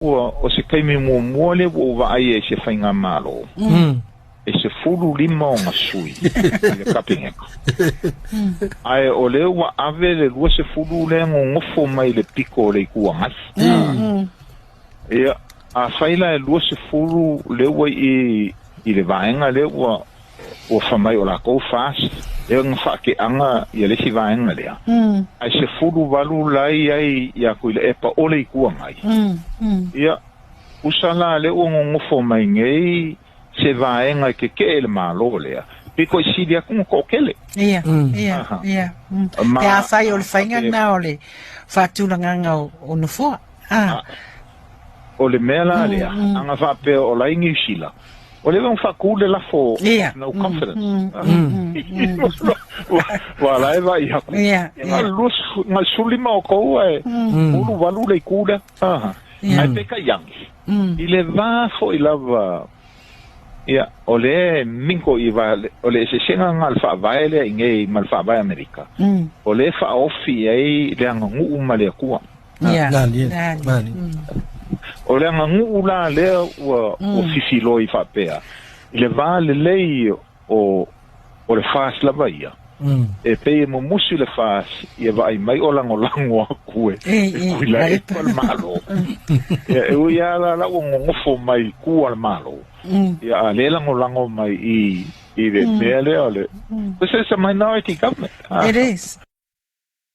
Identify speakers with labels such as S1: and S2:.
S1: Ua, o se taimi muamua lea ua ou vaai ai i se faigamalo, e 15 ona sui i le Kapeneta. Ae o lea ua ave le 20 lea nonofo mai le pito o le Itu Agai. Ia, afai la e 20 lea ua i i le vaega lea ua ua fai mai o latou FAST, lea na faateaga ia le isi vaega lea, ae 18 la e i ai ia Tuilaepa o le Itu Agai. Ia, tusa la lea ua nonofo mai nei se vaega e tetee i le Malo lea, pito i sili atu ona toatele.
S2: Ia, ia, ia. Pe afai o le faiga lena o le faatulagaga o nofoa.
S1: O le mea la lea, ana faapea o la i Niu Sila, ua leva ona faatu le lafo of no confidence. Ua la e vaai atu, na o le 15 o outou ae 18 le itu lea. Ae peitai ane, i le va foi lava, ia, o lea e mingo i va, o le eseesega lena o le faavae lea i inei ma le faavae Amerika, o lea e faaofi i ai le aganuu ma le Atua.
S2: Ia.
S3: Malie, malie.
S1: O le aganuu la lea ua ua fifiloi faapea, i le va lelei o o le FAST lava ia, e pei e mumusu le FAST ia vaai mai o lagolago atu e e Tuilaepa le Malo. Ia e ui lava la la ua nonofo mai i tua le Malo, ia a le lagolago mai i i le mea lea o le This is a minority government.
S2: It is.